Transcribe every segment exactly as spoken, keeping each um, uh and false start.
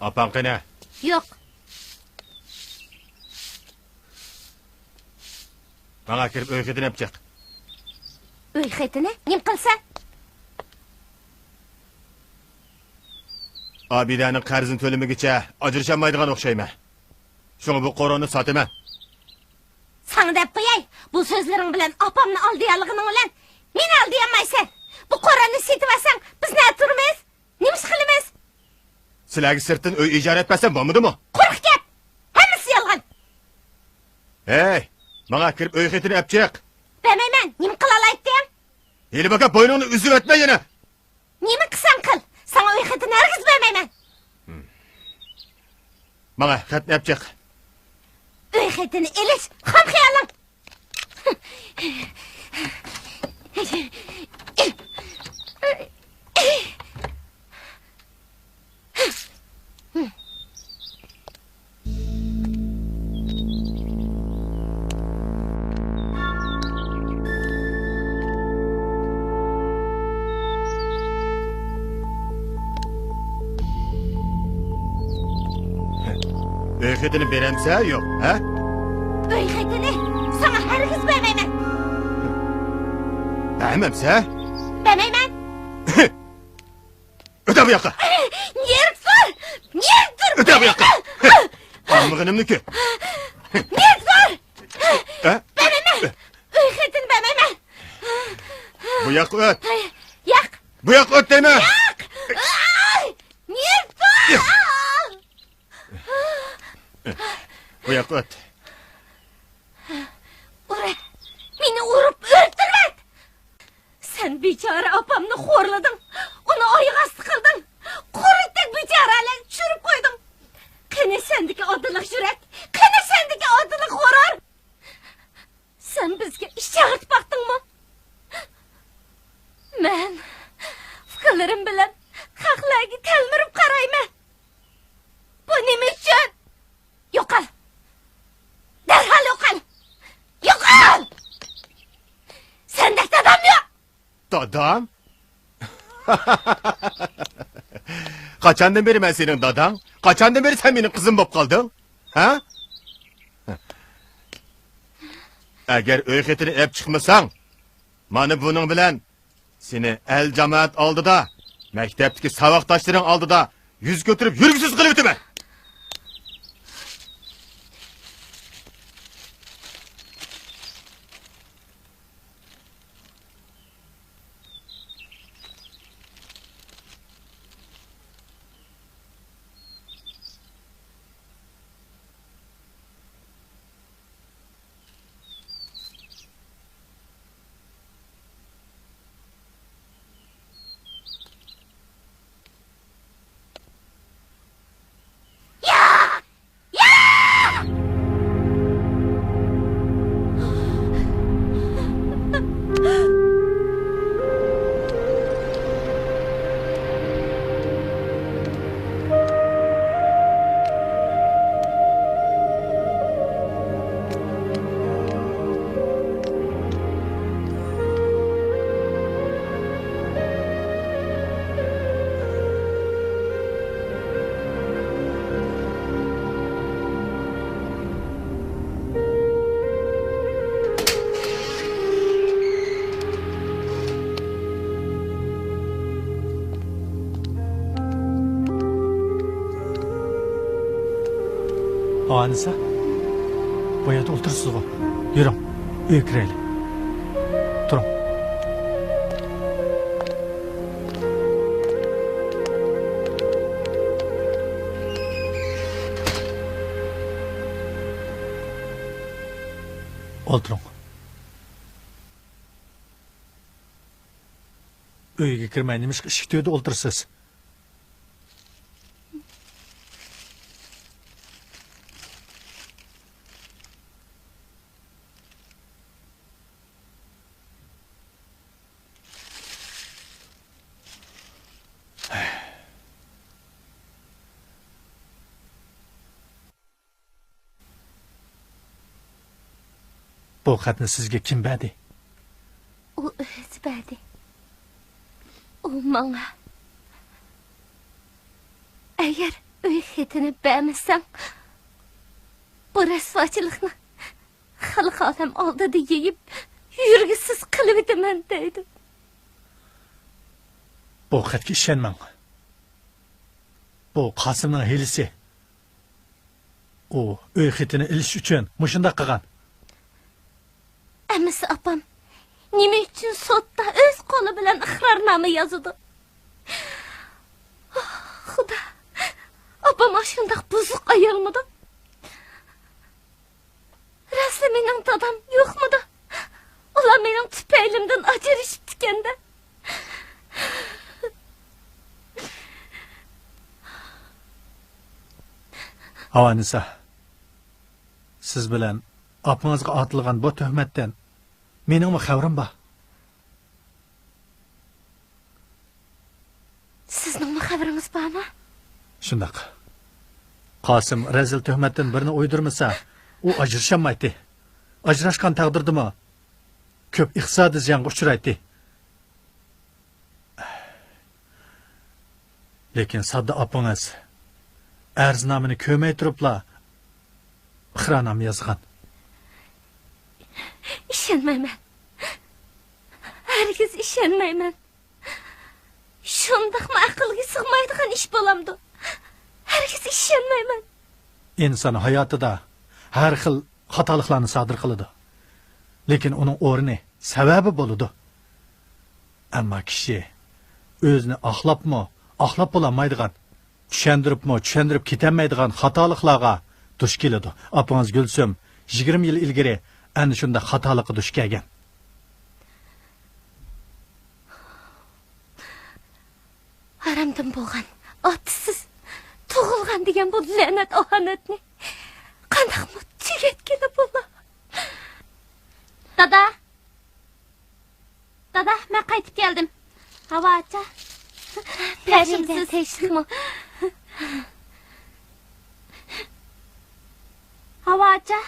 ئاپاڭ قېنى؟ يوق. ماڭا كىرىپ ئۆي خېتىنى ئەپ چىق. ئۆي خېتىنى؟ نېمە قىلسا؟ ئابىدەنىڭ قەرزىنى تۆلىمىگۈچە ئاجرىشالمايدىغان ئوخشايمەن. شۇڭا بۇ قورۇنى ساتىمەن. ساڭا دەپ قوياي، بۇ سۆزلىرىڭ بىلەن ئاپامنى ئالدىيالىغىنىڭ بىلەن مېنى ئالدىيالمايسەن. بۇ قورۇنى سېتىۋالساڭ، بىز نەدە تۇرىمىز؟ نېمە ئىش قىلىمىز؟ سىلەرگە سىرتتىن ئۆي ئىجارە ئېلىپ بەرسەم بولمىدىمۇ؟ قۇرۇق گەپ! ھەممىسى يالغان! ھەي، ماڭا كىرىپ ئۆي خېتىنى ئەپ چىق! بەرمەيمەن! نېمە قىلالايتتىڭ؟ ھېلى بېكەپ بوينۇڭنى ئۈزۈۋەتمە يەنە! نېمە قىلساڭ قىل، ساڭا ئۆي خېتىنى ھەرگىز بەرمەيمەن! ماڭا خەتنى ئەپ چىق! ئۆي خېتىنى ئېلىش خام خىيالىڭ! ئۆي خېتىنى بېرەمسە، يوق، ھە؟ ئۆي خېتىنى ساڭا ھەرگىز بەرمەيمەن. بەرمەمسە؟ بەرمەيمەن. ئۆتە بۇ ياققا! نېرى تۇر! نېرى تۇر! ئۆتە بۇ ياققا! ئالمىغىنىمنى كۆر! نېرى تۇر! ھە؟ بەرمەيمەن! ئۆي خېتىنى بەرمەيمەن! بۇ ياققا ئۆت! ياق! بۇ ياققا ئۆت دەيمەن! ياق! نېرى تۇر! بۇ ياققا ئۆت! ئۇر! مېنى ئۇرۇپ ئۆلتۈرۈۋەت! سەن بىچارە ئاپامنى خورلىدىڭ، ئۇنى ئاياغ ئاستى قىلدىڭ، قۇرۇتتەك بىچارىلەرنى چۈشۈرۈپ قويدۇڭ. قېنى سەندىكى ئادىللىق يۈرەك؟ قېنى سەندىكى ئادىللىق غۇرۇر؟ سەن بىزگە ئىچ ئاغرىتىپ باقتىڭمۇ؟ مەن ئۇكىلىرىم بىلەن خەقلەرگە تەلمۈرۈپ قارايمەن. بۇ نېمە ئۈچۈن؟ يوقال! دەرھال يوقال! يوقال! سەندەك دادام يوق! داداڭ؟ قاچاندىن بېرى مەن سېنىڭ داداڭ؟ قاچاندىن بېرى سەن مېنىڭ قىزىم بولۇپ قالدىڭ؟ ھە؟ ئەگەر ئۆي خېتىنى ئېلىپ چىقمىساڭ، مانا بۇنىڭ بىلەن سېنى ئەل-جامائەت ئالدىدا، مەكتەپتىكى ساۋاقداشلىرىڭ ئالدىدا يۈز كۆتۈرۈپ يۈرگۈسىز قىلىۋېتىمەن! ئانىسە، بۇ يەردە ئولتۇرسىزغۇ. يۈرۈڭ، ئۆيگە كىرەيلى. تۇرۇڭ. ئولتۇرۇڭ. ئۆيگە كىرمەي نېمىشقا ئىشىك تۈۋىدە ئولتۇرىسىز؟ بۇ خەتنى سىزگە كىم بەردى؟ ئۇ ئۆزى بەردى. ئۇ ماڭا، ئەگەر ئۆي خېتىنى بەرمىسەڭ، بۇ رەسۋاچىلىقنى خەلق ئالەم ئالدىدا يېيىپ، يۈرگۈسىز قېلىۋېتىمەن دەيدۇ. بۇ خەتكە ئىشەنمەڭ. بۇ قاسىمنىڭ ھىيلىسى. ئۇ ئۆي خېتىنى ئېلىش ئۈچۈن مۇشۇنداق قىلغان. ئەمىسە ئاپام نېمە ئۈچۈن سوتتا ئۆز قولى بىلەن ئىقرارنامە يازىدۇ؟ ئاھ، خۇدا، ئاپام ئاشۇنداق بۇزۇق ئايالمىدۇ؟ رەسلى مېنىڭ دادام يوقمىدۇ؟ ئۇلار مېنىڭ تۈپەيلىمدىن ئاجرىشىپتىكەن-دە. ھاۋانىسا، سىز بىلەن ئاپىڭىزغا ئاتىلغان بۇ تۆھمەتتىن مېنىڭمۇ خەۋىرىم بار. سىزنىڭمۇ خەۋىرىڭىز بارمۇ؟ شۇنداق. قاسىم رەزىل تۆھمەتتىن بىرنى ئويدۇرمىسا، ئۇ ئاجرىشالمايتتى. ئاجراشقان تەقدىردىمۇ كۆپ ئىقتىسادىي زىيانغا ئۇچرايتتى. لېكىن ساددا ئاپىڭىز ئەرزنامىنى كۆرمەي تۇرۇپلا ئىقرارنامە يازغان. ئىشەنمەيمەن. ھەرگىز ئىشەنمەيمەن. شۇنداقمۇ ئەقىلگە سىغمايدىغان ئىش بولامدۇ؟ ھەرگىز ئىشەنمەيمەن. ئىنسان ھاياتىدا ھەر خىل خاتالىقلارنى سادىر قىلىدۇ. لېكىن ئۇنىڭ ئورنى، سەۋەبى بولىدۇ. ئەمما كىشى ئۆزىنى ئاقلاپمۇ ئاقلاپ بولالمايدىغان، چۈشەندۈرۈپمۇ چۈشەندۈرۈپ كېتەلمەيدىغان خاتالىقلارغا دۇچ كېلىدۇ. ئاپىڭىز گۈلسۈم يىگىرمە يىل ئىلگىرى ئەنە شۇنداق خاتالىققا دۇچ كەلگەن. ھارامدىن بولغان، ئاتىسىز تۇغۇلغان دېگەن بۇ لەنەت ئاھانەتنى قانداقمۇ تۈگەتكىلى بولا؟ دادا! دادا، مەن قايتىپ كەلدىم. ھاۋا ئاچا. پەرىدە، ياخشىمسىز؟ تىنچلىقمۇ؟ ھاۋا ئاچا.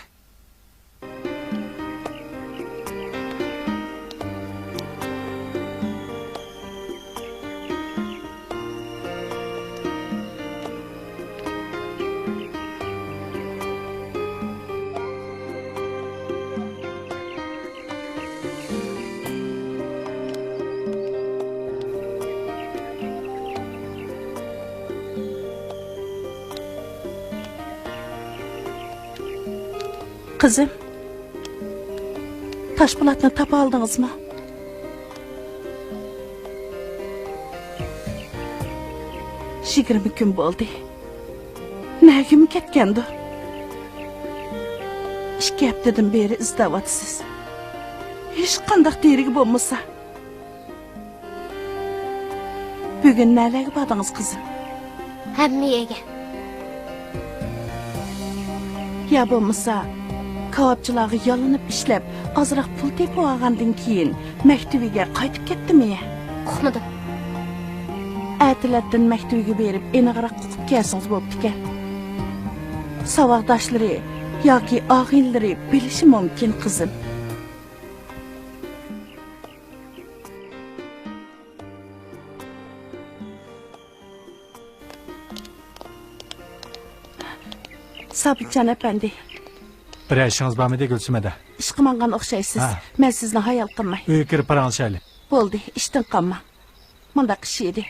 قىزىم، تاشپولاتنى تاپالدىڭىزمۇ؟ يىگىرمە كۈن بولدى. نەگىمۇ كەتكەندۇ؟ ئىككى ھەپتىدىن بېرى ئىزدەۋاتىسىز. ھېچقانداق دېرىكى بولمىسا. بۈگۈن نەلەرگە باردىڭىز، قىزىم؟ ھەممە يەرگە. يا بولمىسا، كاۋاپچىلارغا يالىنىپ ئىشلەپ، ئازراق پۇل تېپىۋالغاندىن كېيىن، مەكتىۋىگە قايتىپ كەتتىمۇ يا؟ ئۇقمىدىم. ئەتىلەتتىن مەكتىۋىگە بېرىپ، ئېنىقراق ئۇقۇپ كەلسىڭىز بوپتىكەن. ساۋاقداشلىرى ياكى ئاغىنىلىرى بىلىشى مۇمكىن، قىزىم. سابىتجان ئەپەندى. بىرەر ئىشىڭىز بارمىدى، گۈلسۈمەدە؟ ئىشقا ماڭغان ئوخشايسىز. ھە. مەن سىزنى ھايال قىلماي. ئۆيگە كىرىپ پاراڭلىشايلى. بولدى، ئىشتىن قالماڭ. مۇنداق ئىش ئىدى.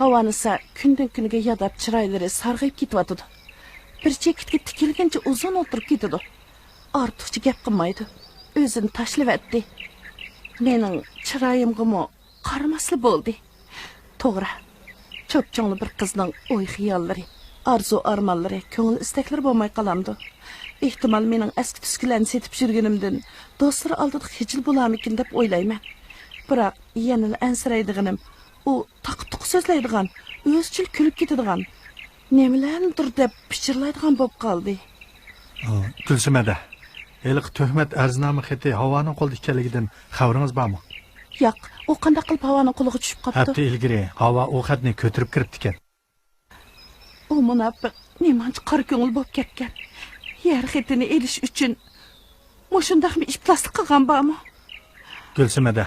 ھاۋانىسا كۈندىن-كۈنگە ياداپ، چىرايلىرى سارغىيىپ كېتىۋاتىدۇ. بىر چېكىتكە تىكىلگىنىچە ئۇزۇن ئولتۇرۇپ كېتىدۇ. ئارتۇقچە گەپ قىلمايدۇ. ئۆزىنى تاشلىۋەتتى. مېنىڭ چىرايىمغىمۇ قارىماسلا بولدى. توغرا، چوپچوڭلا بىر قىزنىڭ ئوي-خىياللىرى، ئارزۇ-ئارمانلىرى، كۆڭۈل ئىستەكلىرى بولماي قالامدۇ؟ ئېھتىمال، مېنىڭ ئەسكى-تۈسكىلەرنى سېتىپ يۈرگىنىمدىن دوستلىرى ئالدىدا خىجىل بولارمىكىن دەپ ئويلايمەن. بىراق، يەنىلا ئەنسىرەيدىغىنىم، ئۇ تاقا-تۇقا سۆزلەيدىغان، ئۆزىچىل كۈلۈپ كېتىدىغان، نېمىلەرنىدۇر دەپ پىچىرلايدىغان بولۇپ قالدى. ئا، گۈلسۈمەدە، ھېلىقى تۆھمەت ئەرزنامە خېتى ھاۋانىڭ قولىدا ئىكەنلىكىدىن خەۋىرىڭىز بارمۇ؟ ياق، ئۇ قانداق قىلىپ ھاۋانىڭ قولىغا چۈشۈپ قاپتۇ؟ ھەپتە ئىلگىرى ھاۋا ئۇ خەتنى كۆتۈرۈپ كىرىپتىكەن. ئۇ مۇناپىق نېمانچە قارا كۆڭۈل بولۇپ كەتكەن. يەر خېتىنى ئېلىش ئۈچۈن مۇشۇنداقمۇ ئىپلاسلىق قىلغان بارمۇ؟ گۈلسۈمەدە،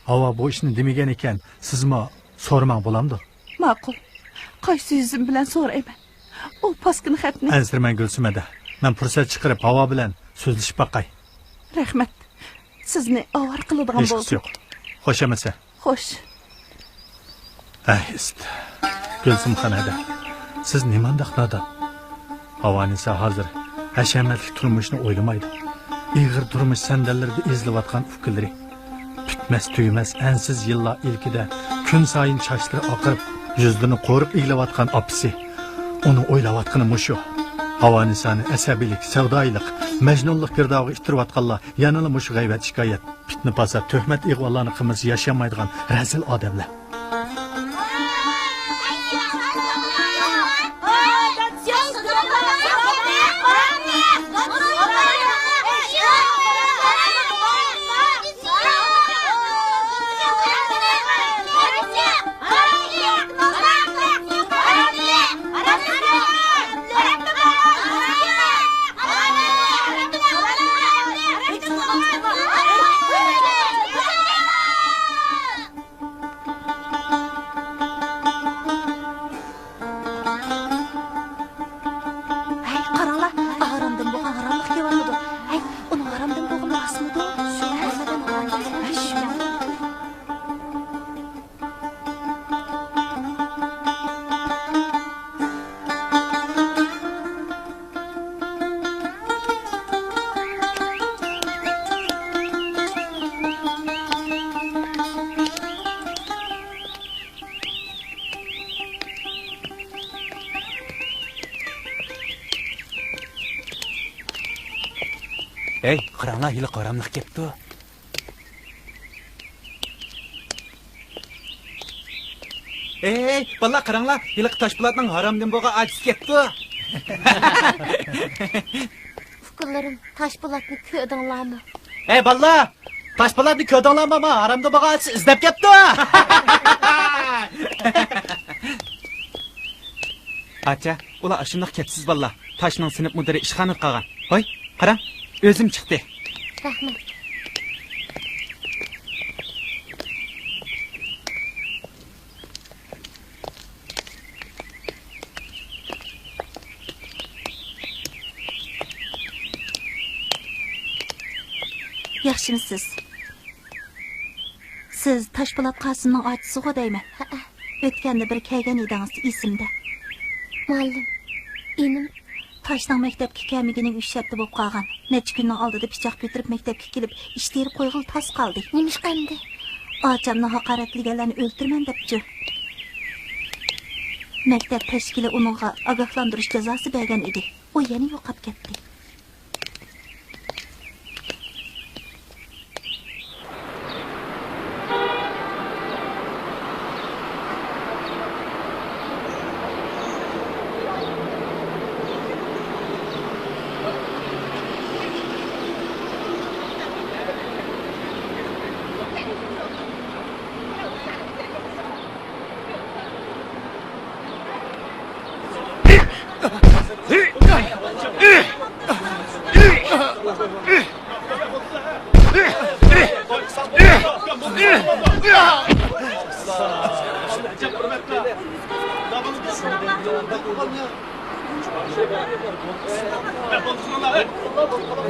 ھاۋا بۇ ئىشنى دېمىگەن ئىكەن، سىزمۇ سورىماڭ بولامدۇ؟ ماقۇل. قايسى يۈزۈم بىلەن سورايمەن؟ ئۇ پاسكىنا خەتنى. ئەنسىرىمەڭ گۈلسۈم ھەدە. مەن پۇرسەت چىقىرىپ ھاۋا بىلەن سۆزلىشىپ باقاي. رەھمەت. سىزنى ئاۋارە قىلىدىغان بولدۇم. ھېچقىسى يوق. خوش ئەمىسە. خوش. ئەي ئىست. گۈلسۈمخان ھەدە. سىز نېمانداق نادان؟ ھاۋانىسا ھازىر ھەشەمەتلىك تۇرمۇشنى ئويلىمايدۇ. ئېغىر تۇرمۇش سەندەللىرىدە ئېزىلىۋاتقان ئۇكىلىرى. پۈتمەس تۈگىمەس ئەنسىز يىللار ئىلكىدە كۈن سايىن چاچلىرى ئاقىرىپ، يۈزلىرىنى قورۇپ ئېگىلىۋاتقان ئاپىسى. ئۇنىڭ ئويلاۋاتقىنى مۇشۇ. ھاۋانىسانى ئەسەبىيلىك، سەۋدايىلىق، مەجنۇنلۇق گىردابىغا ئىتتىرىۋاتقانلار يەنىلا مۇشۇ غەيۋەت شىكايەت، پىتنە-پاسات، تۆھمەت ئىغۋالارنى قىلمىسا ياشىيالمايدىغان رەزىل ئادەملەر. ھەي، قاراڭلار، ھارامدىن بولغان ھاراملىق كېلىۋاتىدۇ. ھەي، ئۇنىڭ ھارامدىن بولغىنى راستمىدۇ؟ شۇ ھەممىدىن ھارامدىن بولغان. ھەي، قاراڭلار، ھېلىقى ھاراملىق كەپتۇ. ھەي، بالىلار، قاراڭلار، ھېلىقى تاشپولاتنىڭ ھارامدىن بولغان ئاچىسى كەپتۇ. ئۇكىلىرىم، تاشپولاتنى كۆردۈڭلارمۇ؟ ھەي، بالىلار، تاشپولاتنى كۆردۈڭلارمۇ؟ ما ھارامدىن بولغان ئاچىسى ئىزدەپ كەپتۇ. ئاچا، ئۇلار ئاشۇنداق كەپسىز بالىلار. تاشنىڭ سىنىپ مۇدىرى ئىشخانىدا قالغان. ھوي، قاراڭ، ئۆزۈم چىقتى. رەھمەت. ياخشىمۇسىز؟ سىز تاشپولات قاسىمنىڭ ئاچىسىغۇ دەيمەن. ھەئە. ئۆتكەندە بىر كەلگەن ئىدىڭىز، ئېسىمدە. مۇئەللىم، ئىنىم. تاشنىڭ مەكتەپكە كەلمىگىنىگە ئۈچ ھەپتە بولۇپ قالغان. نەچچە كۈننىڭ ئالدىدا پىچاق كۆتۈرۈپ مەكتەپكە كېلىپ، ئىش تېرىپ قويغىلى تاس قالدى. نېمىشقا ئەمدى؟ ئاچامنى ھاقارەتلىگەنلەرنى ئۆلتۈرىمەن دەپچۇ. مەكتەپ تەشكىلى ئۇنىڭغا ئاگاھلاندۇرۇش جازاسى بەرگەن ئىدى. ئۇ يەنە يوقاپ كەتتى.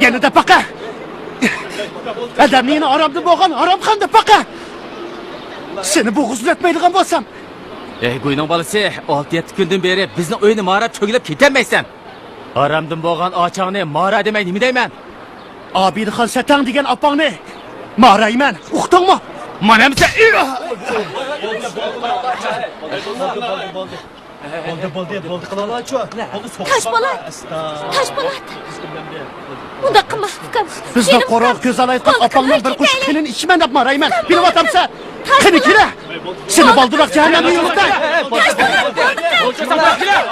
يەنە دەپ باقە! ئادەمنى يەنە ھارامدىن بولغان ھارامخان دەپ باقە! سېنى بوغۇزلىتمەيدىغان بولسام، ئەي گۇينىڭ بالىسى، ئالتە يەتتە كۈندىن بېرى بىزنىڭ ئۆينى ماراپ چۆگىلەپ كېتەلمەيسەن. ھارامدىن بولغان ئاچاڭنى مارا دېمەي نېمە دەيمەن؟ ئابىدخان سەتەڭ دېگەن ئاپاڭنى مارايمەن، ئۇقتۇڭمۇ؟ مانا ئەمسە. بولدى، بولدى، بولدى، بولدى، قىلالاچۇ. بولدى، سوقۇپ تاشپولات! تاشپولات! ئۇنداق قىلما، ئۇكام. بىزنىڭ قورۇق كۆز ئالايتقان ئاپاڭنىڭ بىر قوشۇق قېنىنى ئىچىمەن دەپ مارايمەن. بىلىۋاتامسەن؟ قېنى كېلە! سېنى بالدۇرراق جەھەننەمگە يولىتاي!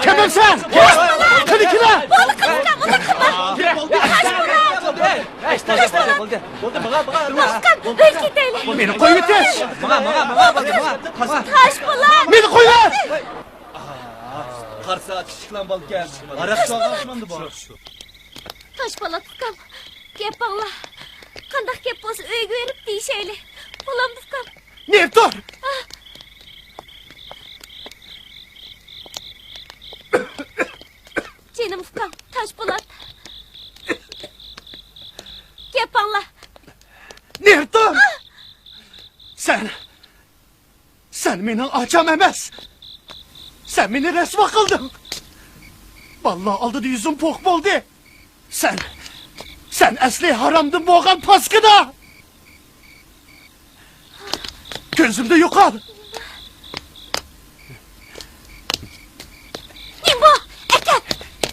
كىمسەن؟ قېنى كېلە! مېنى قويۇۋېتىش! مېنى قويۇۋەت! قارىسا، كىچىكلەم بالىكەن. ھاراق ئىچىۋالغان شۇماندى بۇ. تاشپولات ئۇكام، گەپ ئاڭلا. قانداق گەپ بولسا ئۆيگە بېرىپ دېيىشەيلى. بولامدۇ ئۇكام؟ نېرى تۇر! ئاھ. مېنىڭ ئۇكام، تاشپولات. گەپ ئاڭلا. نېرتون! سەن، سەن مېنىڭ ئاچام ئەمەس. سەن مېنى رەسۋا قىلدىڭ. بالىلار ئالدىدا يۈزۈم پوق بولدى. سەن، سەن ئەسلى ھارامدىن بولغان پاسكىنا! كۆزۈمدىن يوقال! نېمە بۇ؟ ئەكەل!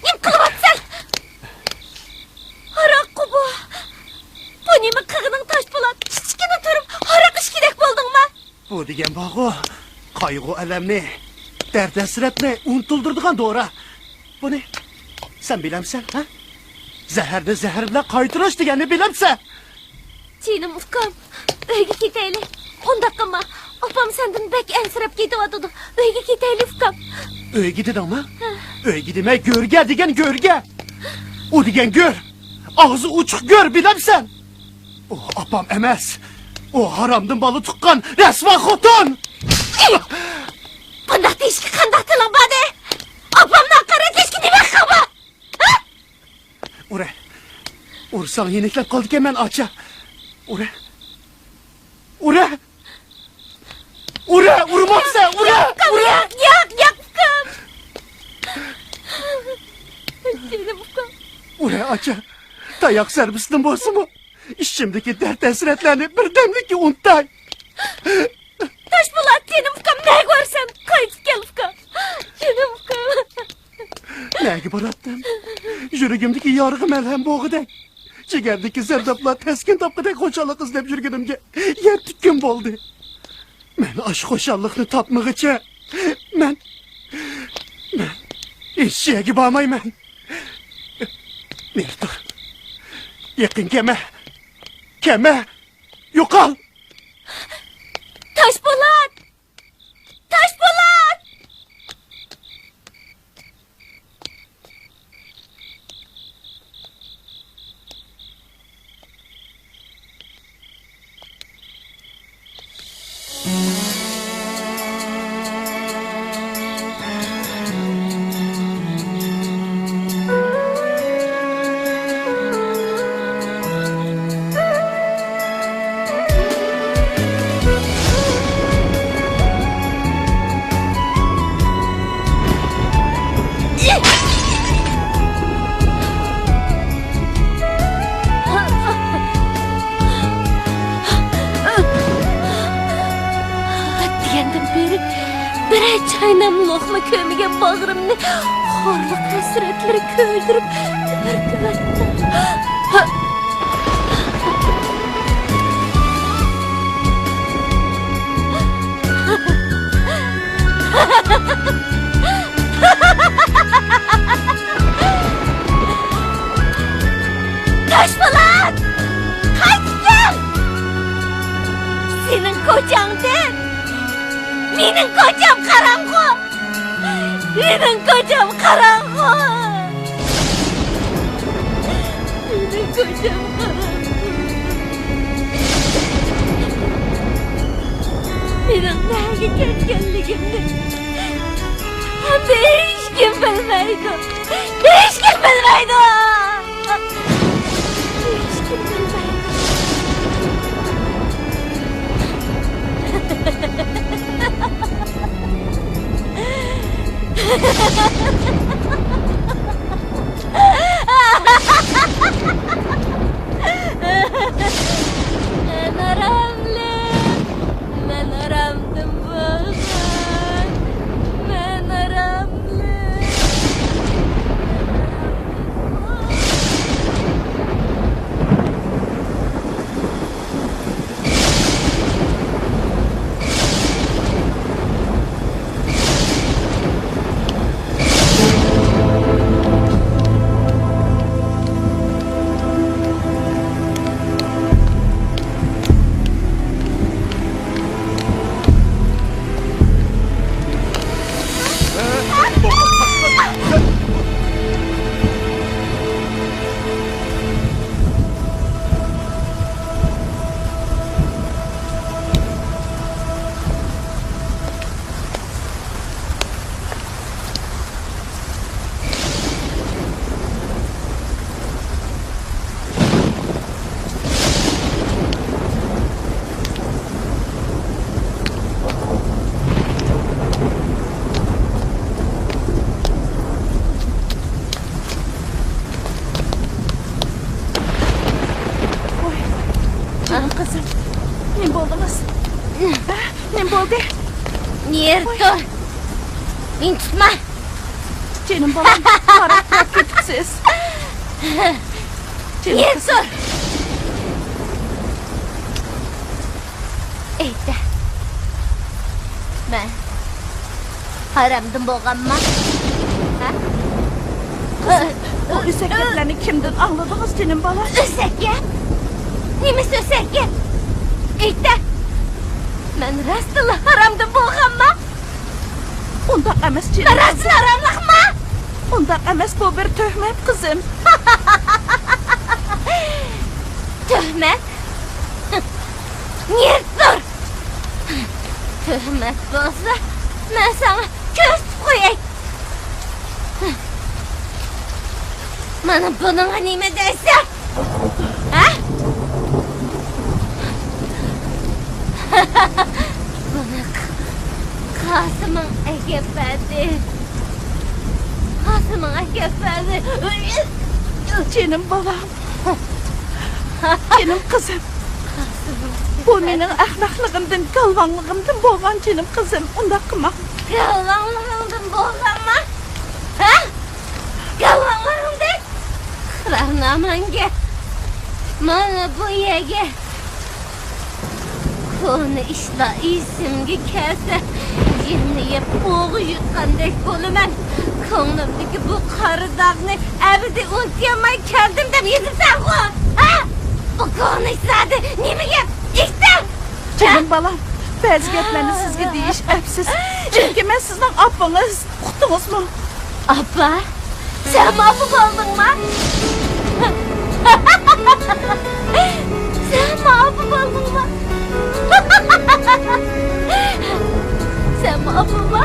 نېمە قىلىۋاتىسەن؟ ھاراققۇ بۇ! بۇ نېمە قىلغىنىڭ تاشپولات؟ كىچىككىنە تۇرۇپ ھاراق ئىچكۈدەك بولدۇڭما؟ بۇ دېگەن بارغۇ، قايغۇ-ئەلەمنى، دەرد-ھەسرەتنى ئۇنتۇلدۇرىدىغان دورا. بۇنى سەن بىلەمسەن، ھە؟ زەھەرنى زەھەر بىلەن قايتۇرۇش دېگەننى بىلەمسەن؟ جېنىم ئۇكام، ئۆيگە كېتەيلى. ئۇنداق قىلما، ئاپام سەندىن بەك ئەنسىرەپ كېتىۋاتىدۇ. ئۆيگە كېتەيلى، ئۇكام. ئۆيگە دېدىڭمۇ؟ ھە. ئۆيگە دېمەي، گۆرگە دېگەن، گۆرگە. ئۇ دېگەن گۆر. ئاغزى ئوچۇق گۆر، بىلەمسەن؟ ئۇ ئاپام ئەمەس. ئۇ ھارامدىن بالا تۇغقان رەسۋا خوتۇن! بۇنداق دېيىشكە قانداق تىلىڭ باردى؟ ئاپامنى ھاقارەتلەشكە نېمە ھەققىڭ بار؟ ھە؟ ئۇرە. ئۇرساڭ يېنىكلەپ قالىدىكەنمەن، ئاچا. ئۇرە. ئۇرە. ئۇرە، ئۇرمامسەن، ئۇرە، ياق، ئۇكام، ئۇرە! ياق، ياق، ياق، ئۇكام! جېنىم ئۇكام. ئۇرە، ئاچا، تاياق زەربىسىدىن بولسىمۇ، ئىچىمدىكى دەرد-ھەسرەتلەرنى بىردەملىككە ئۇنتاي. تاشپولات، جېنىم ئۇكام، نەگە بارىسەن؟ قايتىپ كەل، ئۇكام. جېنىم ئۇكام. نەگە باراتتىم؟ يۈرىكىمدىكى يارىغا مەلھەم بولغۇدەك، جىگەردىكى زەردابلار تەسكىن تاپقۇدەك خۇشاللىق ئىزدەپ يۈرگىنىمگە يەتتە كۈن بولدى. مەن ئاشۇ خۇشاللىقنى تاپمىغىچە، مەن، مەن ھېچ يەرگە بارمايمەن. نېرى تۇر. يېقىن كەلمە. كەلمە. يوقال. تاشپولات! تاشپولات! دېگەندىن بېرى بىرەر چاينام لوقما كۆرمىگەن باغرىمنى خورلۇق ھەسرەتلىرى كۆيدۈرۈپ ئۆرتىۋەتتى. تاشپولات! قايتىپ كەل! سېنىڭ كوچاڭدىن مېنىڭ كوچام قاراڭغۇ! مېنىڭ كوچام قاراڭغۇ! مېنىڭ كوچام قاراڭغۇ! مېنىڭ نەگە كەتكەنلىكىمنى ھەممە ھېچكىم بىلمەيدۇ! ھېچكىم بىلمەيدۇ! ھېچكىم بىلمەيدۇ! مەن ئاراملىق، مەن ئارامدىن بولغان، مەن ئاراملىق. يېرى تۇر! مېنى تۇتما! جېنىم بالام، ھاراق پۇراپ كېتىپسىز. جېنىم قىزىم. يېرى تۇر! ئېيتە، مەن ھارامدىن بولغانما؟ ھە؟ بۇ ئۆسەك گەپلەرنى كىمدىن ئاڭلىدىڭىز، جېنىم بالام؟ ئۆسەك گەپ؟ نېمىسى ئۆسەك گەپ؟ ئېيتە، مەن راستتىنلا ھارامدىن بولغانما؟ ئۇنداق ئەمەس، جېنىم قىزىم. مەن راستتىنلا ھاراملىقما؟ ئۇنداق ئەمەس، بۇ بىر تۆھمەت، قىزىم. تۆھمەت؟ نېرى تۇر! تۆھمەت بولسا، مەن ساڭا كۆرسىتىپ قوياي. مانا بۇنىڭغا نېمە دەيسەن؟ ھە؟ بۇنى قاسىمىڭ ئەكەپ بەردى. قاسىمىڭ ئەكەپ بەردى. جېنىم بالام. جېنىم قىزىم. بۇ مېنىڭ ئەخمەقلىقىمدىن، گالۋاڭلىقىمدىن بولغان، جېنىم قىزىم. ئۇنداق قىلماڭ. گالۋاڭلىقىڭدىن بولغانما؟ ھە؟ گالۋاڭلىقىڭدىن؟ ئىقرارنامەڭگە، مانا بۇ يەرگە. كونا ئىشلار ئېسىمگە كەلسە، يىلنى يەپ ئوغۇ يۇتقاندەك بولىمەن. كۆڭلۈمدىكى بۇ قارا داغنى ئەبەدىي ئۇنتۇيالماي كەلدىم دەپ يېزىپسەنغۇ؟ ھە؟ بۇ كونا ئىشلاردا نېمە گەپ؟ ئېيتسەن! جېنىم بالام، بەزى گەپلەرنى سىزگە دېيىش ئەپسىز. چۈنكى مەن سىزنىڭ ئاپىڭىز. ئۇقتىڭىزمۇ؟ ئاپا؟ سەنمۇ ئاپا بولدۇڭما؟ سەنمۇ ئاپا بولدۇڭما؟ سەنمۇ ئاپىما؟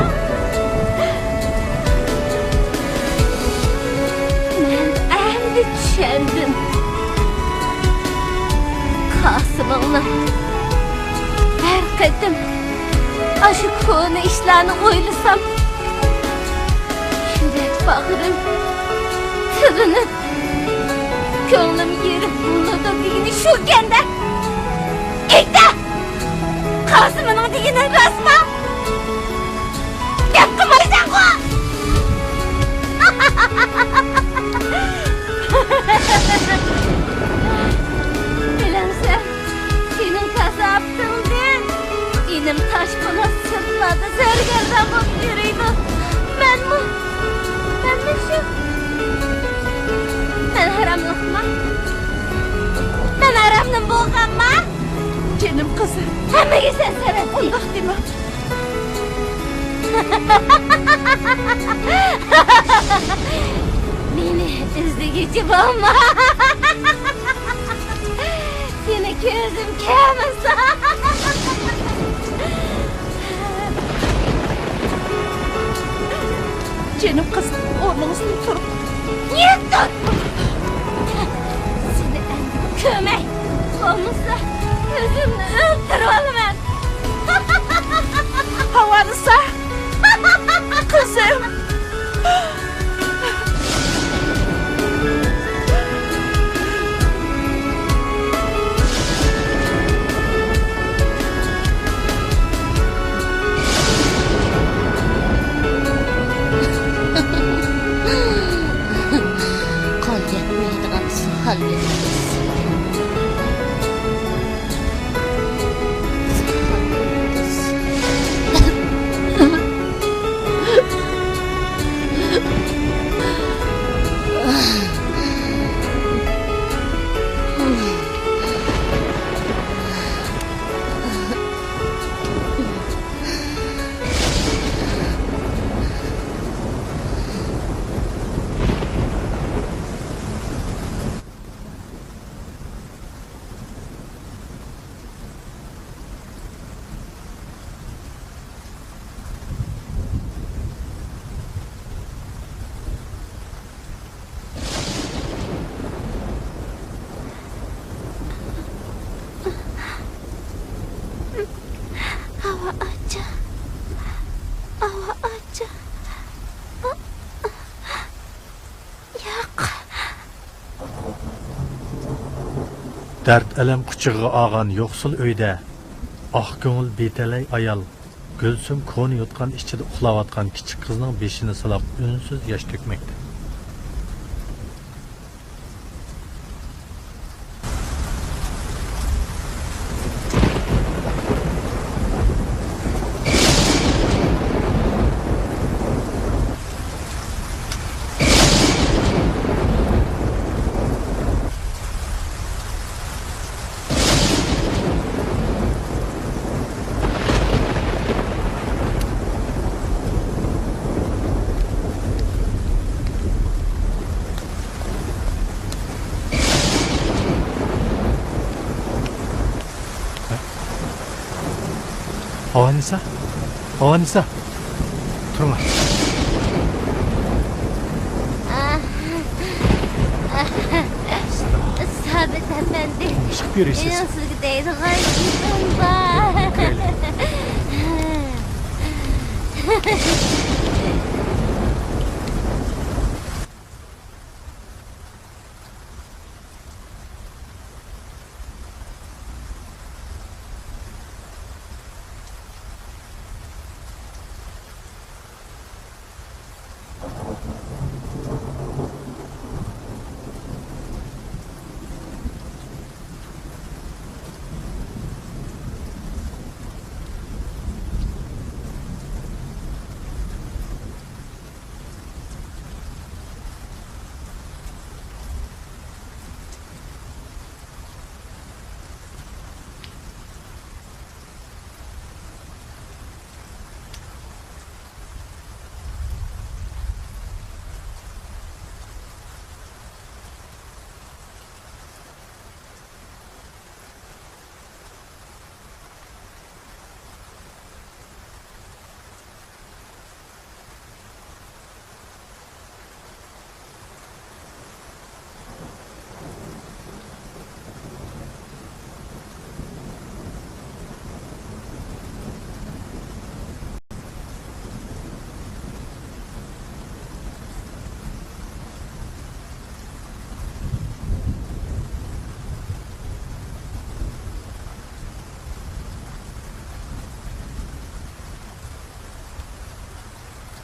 مەن ئەمدى چۈشەندىم. قاسىمىڭنىڭ ھەر قېتىم ئاشۇ كونا ئىشلارنى ئويلىسام، يۈرەك باغرىم تىۋىنىپ، كۆڭلۈم يېرىم بولىدۇ دېگىنى شۇكەندە. ئېيتە! قاسىمنىڭ دېگىنى راستما؟ گەپ قىلمايسەنغۇ! بىلەمسەن، سېنىڭ كاساپىتىڭدىن ئىنىم تاشپولات سىرتلاردا سەرگەردان بولۇپ يۈرىدۇ. مەنمۇ، مەنمۇ شۇ. مەن ھاراملىقما؟ مەن ھارامدىن بولغانما؟ جېنىم قىزىم. ھەممىگە سەن سەۋەبچى. ئۇنداق دېمە. مېنى ئىزدىگۈچى بولما. سېنى كۆزۈم كۆرمىسۇن. جېنىم قىز، ئورنىڭىزدىن تۇرۇڭ. نېمە تۇر؟ سېنى ئەمدى كۆرمەي، بولمىسا ئۆزۈمنى ئۆلتۈرۈۋالىمەن. ھاۋانىسا، قىزىم. قان يەتمەيدىغان ساھار يۇلتۇز. ئاۋۇ ئاچا. ئاۋۇ ئاچا. ياق. دەرد-ئەلەم قۇچىقىغا ئالغان يوقسۇل ئۆيدە ئاق كۆڭۈل بىتەلەي ئايال گۈلسۈم كونا يوتقان ئىچىدە ئۇخلاۋاتقان كىچىك قىزنىڭ بېشىنى سىلاپ، ئۈنسىز ياش تۆكمەكتە. ئاۋانىسا، ئاۋانىسا، تۇرۇڭلار. سابىت ئەپەندى، چىقىپ يۈرىسىز. مېنىڭ سىزگە دەيدىغان گېپىم بار.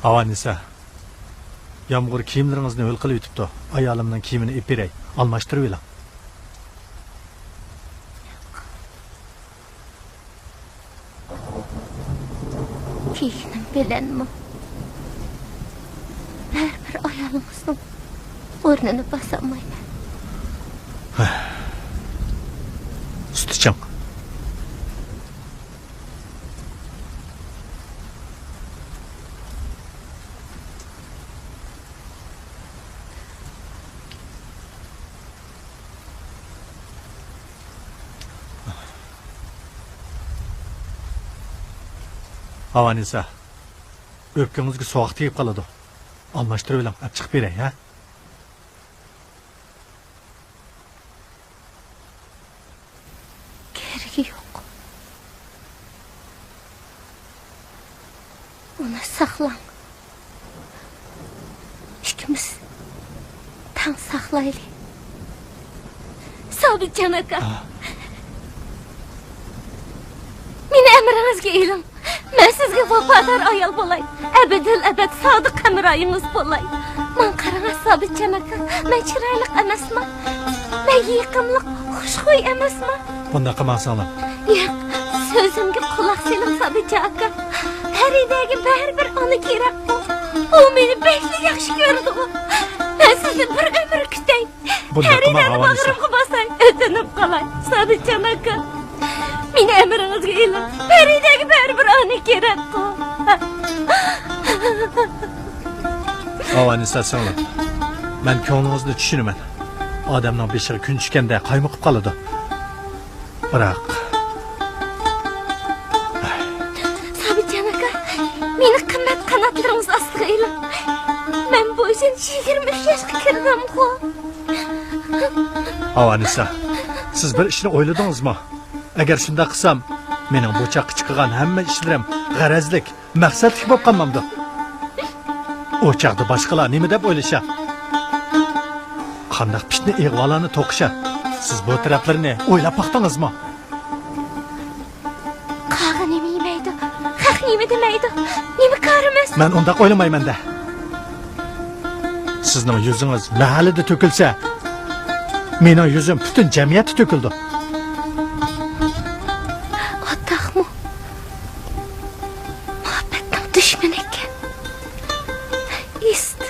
ئاۋانىسا، يامغۇر كىيىملىرىڭىزنى ھۆل قىلىۋېتىپتۇ. ئايالىمنىڭ كىيىمىنى ئېلىپ بېرەي، ئالماشتۇرۇۋېلىڭ. كىيگىنىم بىلەنمۇ بەرىبىر ئايالىڭىزنىڭ ئورنىنى باسالمايمەن. سۈت ئىچىڭ. ئاۋانىسا، ئۆپكىڭىزگە سوغۇق تېگىپ قالىدۇ. ئالماشتۇرۇۋېلىڭ، ئەپ چىقىپ بېرەي، ھە؟ كېرىكى يوق. ئۇنى ساقلاڭ. ئىككىمىز تەڭ ساقلايلى. سابىتجان ئاكا. ئا. مېنى ئەمرىڭىزگە ئېلىڭ. مەن سىزگە ۋاپادار ئايال بولاي. ئەبەدىل ئەبەد سادىق ھەمراھىڭىز بولاي. ماڭا قاراڭ سابىتجان ئاكا. مەن چىرايلىق ئەمەسمۇ؟ مەن يېقىملىق، خۇشخۇي ئەمەسمۇ؟ بۇنداق قىلماڭ سىڭلىم. ياق، سۆزۈمگە قۇلاق سېلىڭ سابىتجان ئاكا. پەرىدەگە بەرىبىر ئانا كېرەكقۇ. ئۇ مېنى بەكلا ياخشى كۆرىدىغۇ. مەن سىزنى بىر ئۆمۈر كۈتەي. بۇنداق قىلماڭ، پەرىدەنى ھاۋانىسا. باغرىمغا باستاي، ئۆتۈنۈپ قالاي، سابىتجان ئاكا. مېنى ئەمرىڭىزگە ئېلىڭ. پەرىدەگە بەرىبىر ئانا كېرەكقۇ. ھاۋانىسا سىڭلىم، مەن كۆڭلىڭىزنى چۈشىنىمەن. ئادەمنىڭ بېشىغا كۈن چۈشكەندە قايمۇقۇپ قالىدۇ. بىراق، سابىتجان ئاكا، مېنى قىممەت قاناتلىرىڭىز ئاستىغا ئېلىڭ. مەن بۇ يىل يىگىرمە ئۈچ ياشقا كىردىمغۇ. ھاۋانىسا، سىز بىر ئىشنى ئويلىدىڭىزمۇ؟ ئەگەر شۇنداق قىلسام، مېنىڭ بۇ چاغقىچە قىلغان ھەممە ئىشلىرىم غەرەزلىك، مەقسەتلىك بولۇپ قالمامدۇ؟ ئۇ چاغدا باشقىلار نېمە دەپ ئويلىشار؟ قانداق پىتنە ئىغۋالارنى توقۇشار؟ سىز بۇ تەرەپلىرىنى ئويلاپ باقتىڭىزمۇ؟ قاغا نېمە يېمەيدۇ؟ خەق نېمە مەن ئۇنداق ئويلىمايمەن-دە. سىزنىڭ يۈزىڭىز مەھەللىدە تۆكۈلسە، مېنىڭ يۈزۈم پۈتۈن جەمئىيەتتە تۆكۈلىدۇ. ئاتاقمۇ مۇھەببەتنىڭ دۈشمىنى ئىكەن. ئىست.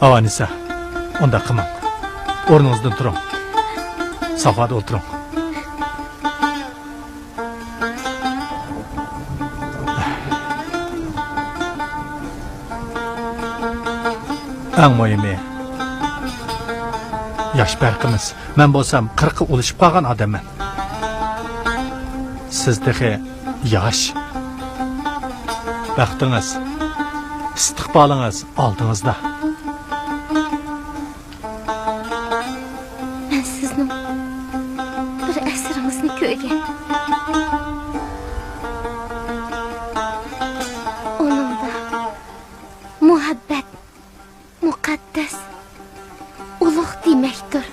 ئاۋانىسا، ئۇنداق قىلماڭ. ئورنىڭىزدىن تۇرۇڭ. سافادا ئولتۇرۇڭ. ئەڭ مۇھىمى، ياش پەرقىمىز. مەن بولسام قىرىققا ئۇلىشىپ قالغان ئادەممەن. سىز تېخى ياش. بەختىڭىز، ئىستىقبالىڭىز ئالدىڭىزدا. مەن سىزنىڭ بىر ئەسىرىڭىزنى كۆرگەن. ئۇنىڭدا مۇھەببەت مۇقەددەس، ئۇلۇغ دېمەكتۇر.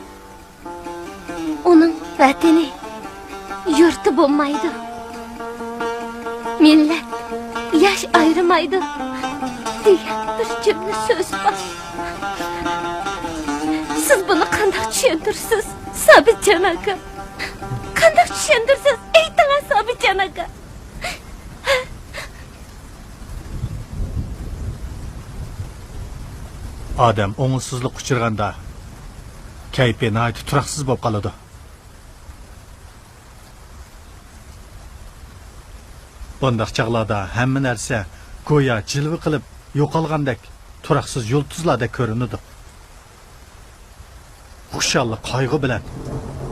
ئۇنىڭ ۋەتىنى، يۇرتى بولمايدۇ. مىللەت، ياش ئايرىمايدۇ دېگەن بىر جۈملە سۆز بار. سىز بۇنى قانداق چۈشەندۈرىسىز، سابىتجان ئاكا؟ قانداق چۈشەندۈرىسىز؟ ئېيتىڭە، سابىتجان ئاكا. ئادەم ئوڭۇشسىزلىققا ئۇچرىغاندا، كەيپى ناھايىتى تۇراقسىز بولۇپ قالىدۇ. بۇنداق چاغلاردا ھەممە نەرسە گويا جىلۋە قىلىپ يوقالغاندەك، تۇراقسىز يۇلتۇزلاردەك كۆرۈنىدۇ. خۇشاللىق قايغۇ بىلەن،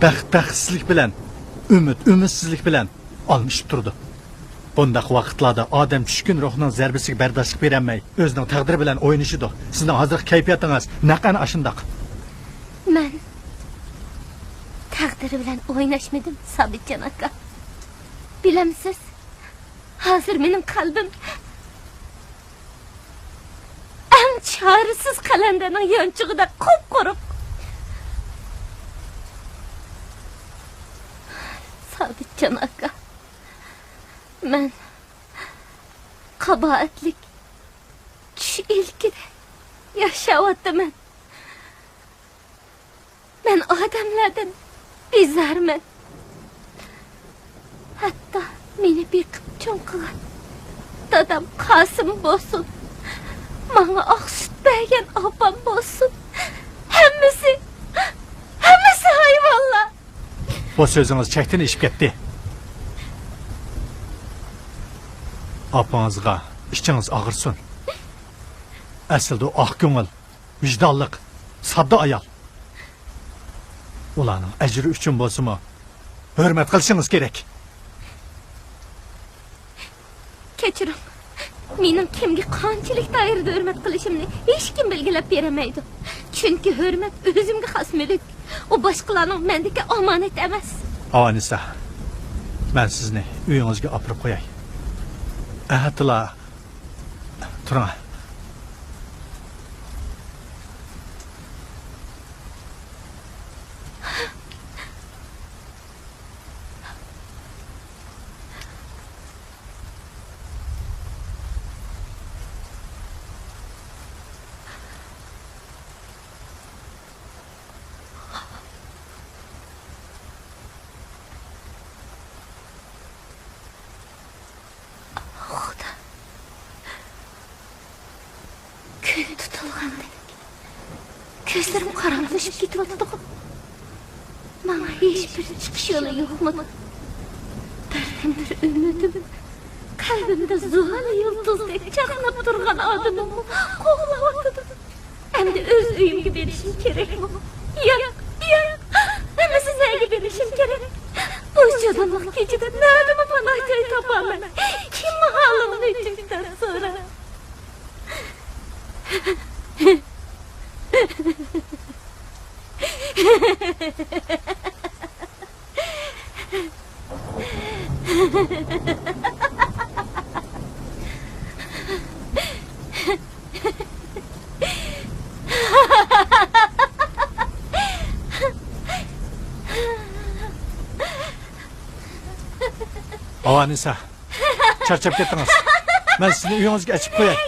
بەخت بەختسىزلىك بىلەن، ئۈمىد ئۈمىدسىزلىك بىلەن ئالمىشىپ تۇرىدۇ. بۇنداق ۋاقىتلاردا ئادەم چۈشكۈن روھنىڭ زەربىسىگە بەرداشلىق بېرەلمەي، ئۆزىنىڭ تەقدىرى بىلەن ئوينىشىدۇ. سىزنىڭ ھازىرقى كەيپىياتىڭىز نەق ئەنە ئاشۇنداق. مەن تەقدىر بىلەن ئويناشمىدىم، سابىتجان ئاكا. بىلەمسىز، ھازىر مېنىڭ قەلبىم ئەڭ چارىسىز قەلەندەرنىڭ يانچۇقىدەك قۇپقۇرۇق. سابىتجان ئاكا، مەن قاباھەتلىك چۈش ئىلكىدە ياشاۋاتىمەن. مەن ئادەملەردىن بىزارمەن. ھەتتا مېنى بېقىپ چوڭ قىلغان دادام قاسىم بولسۇن، ماڭا ئاق سۈت بەرگەن ئاپام بولسۇن، ھەممىسى، ھەممىسى ھايۋانلار. بۇ سۆزىڭىز چەكتىن ئېشىپ كەتتى. ئاپىڭىزغا ئىچىڭىز ئاغرىسۇن. ئەسلىدە ئۇ ئاق كۆڭۈل، ۋىجدانلىق، ساددا ئايال. ئۇلارنىڭ ئەجرى ئۈچۈن بولسىمۇ، ھۆرمەت قىلىشىڭىز كېرەك. كەچۈرۈڭ، مېنىڭ كىمگە قانچىلىك دائىرىدە ھۆرمەت قىلىشىمنى ھېچكىم بەلگىلەپ بېرەلمەيدۇ. چۈنكى ھۆرمەت ئۆزۈمگە خاس مۈلۈك. ئۇ باشقىلارنىڭ مەندىكى ئامانىتى ئەمەس. ئاۋانىسا، مەن سىزنى ئۆيىڭىزگە ئاپىرىپ قوياي. ئەتىلا تۇرۇڭ. خۇدا. كۈن تۇتۇلغاندەك، كۆزلىرىم قاراڭغۇلىشىپ كېتىۋاتىدىغۇ. ماڭا ھېچبىر چىقىش يولى يوقمىدۇ؟ بىردىنبىر ئۈمىدىم، قەلبىمدە زۇۋالى يۇلتۇزدەك چاقناپ تۇرغان ئادىمىممۇ قوغلاۋاتىدۇ. ئەمدى ئۆز ئۆيۈمگە بېرىشىم كېرەكمۇ؟ ياق، ياق. ئەمدى سىز نەگە بېرىشىم كېرەك؟ بۇ جۇدانلىق كېچىدە نەدىمۇ پاناھ جاي تاپامەن؟ كىم ھالىمنى ئۆتۈك دەپ سوراپ؟ ئانىسە، چارچاپ كەتتىڭىز. مەن سىزنى ئۆيىڭىزگە ئەچىپ قوياي.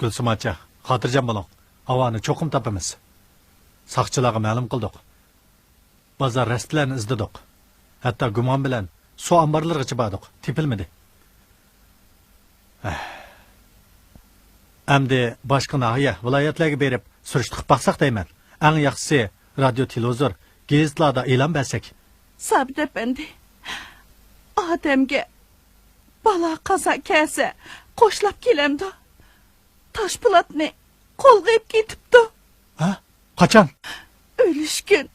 گۈلسىم ئاچا، خاتىرجەم بولۇڭ. ھاۋانى چوقۇم تاپىمىز. ساقچىلارغا مەلۇم قىلدۇق. بازار رەستىلەرنى ئىزدىدۇق. ھەتتا گۇمان بىلەن سۇ ئامبارلىرىغىچە باردۇق. تېپىلمىدى. ئەھ. ئەمدى باشقا ناھىيە، ۋىلايەتلەرگە بېرىپ سۈرۈشتە قىلىپ باقساق دەيمەن. ئەڭ ياخشىسى رادىيو، تېلېۋىزور، گېزىتلاردا ئېلان بەرسەك. سابىت ئەپەندى، ئادەمگە بالا قازا كەلسە، قوشلاپ كېلەمدۇ؟ تاشپولاتنى قولغا ئېلىپ كېتىپتۇ. ھە؟ قاچان؟ ئۆلۈشكۈن.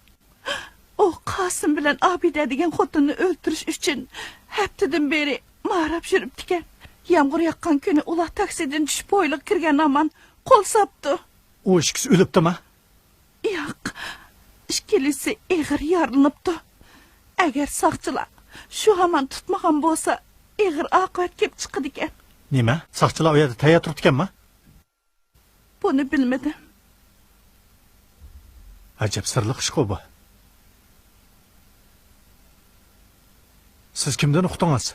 ئۇ قاسىم بىلەن ئابىدە دېگەن خوتۇننى ئۆلتۈرۈش ئۈچۈن ھەپتىدىن بېرى ماراپ يۈرۈپتىكەن. يامغۇر ياغقان كۈنى ئۇلار تاكسىدىن چۈشۈپ ھويلىغا كىرگەن ھامان قول ساپتۇ. ئۇ ئىككىسى ئۆلۈپتىما؟ ياق، ئىككىلىسى ئېغىر يارىلىنىپتۇ. ئەگەر ساقچىلار شۇ ھامان تۇتمىغان بولسا، ئېغىر ئاقىۋەت كېلىپ چىقىدىكەن. نېمە؟ ساقچىلار ئۇ يەردە تەييار تۇرۇپتىكەنما؟ بۇنى بىلمىدىم. ئەجەب سىرلىق ئىشقۇ بۇ. سىز كىمدىن ئۇقتىڭىز؟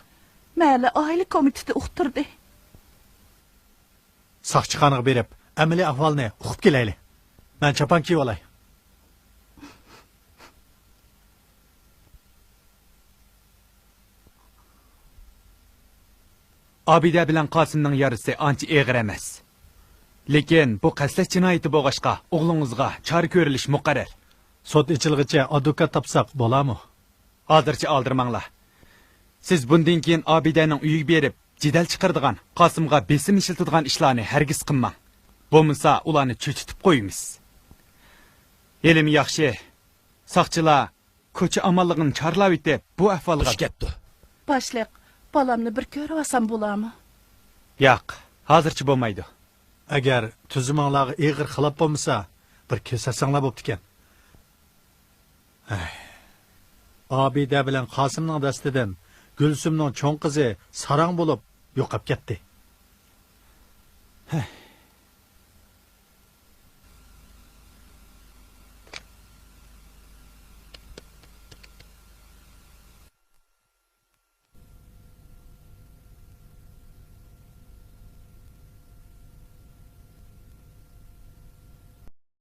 مەھەللە ئائىلە كومىتېتى ئۇقتۇردى. ساقچىخانىغا بېرىپ، ئەمەلىي ئەھۋالنى ئۇقۇپ كېلەيلى. مەن چاپان كىيىۋالاي. ئابىدە بىلەن قاسىمنىڭ يارىسى ئانچە ئېغىر ئەمەس. لېكىن بۇ قەستلەش جىنايىتى بولغاچقا، ئوغلىڭىزغا چارە كۆرۈلۈش مۇقەررەر. سوت ئېچىلغىچە ئادۋوكات تاپساق بولارمۇ؟ ھازىرچە ئالدىرىماڭلار. سىز بۇندىن كېيىن ئابىدەنىڭ ئۆيىگە بېرىپ، جېدەل چىقىرىدىغان، قاسىمغا بېسىم ئىشلىتىدىغان ئىشلارنى ھەرگىز قىلماڭ. بولمىسا ئۇلارنى چۆچۈتۈپ قويىمىز. ھېلىمۇ ياخشى، ساقچىلار كوچا ئامانلىقىنى چارلاۋېتىپ، بۇ ئەھۋالغا چۈشۈپ كەپتۇ. باشلىق، بالامنى بىر كۆرۈۋالسام بولارمۇ؟ ياق، ھازىرچە بولمايدۇ. ئەگەر تۈزۈمۈڭلارغا ئېغىر خىلاپ بولمىسا، بىر كۆرسەتسەڭلار بوپتىكەن. ھەي. ئابىدە بىلەن قاسىمنىڭ دەستىدىن گۈلسۈمنىڭ چوڭ قىزى ساراڭ بولۇپ يوقاپ كەتتى. ھەي.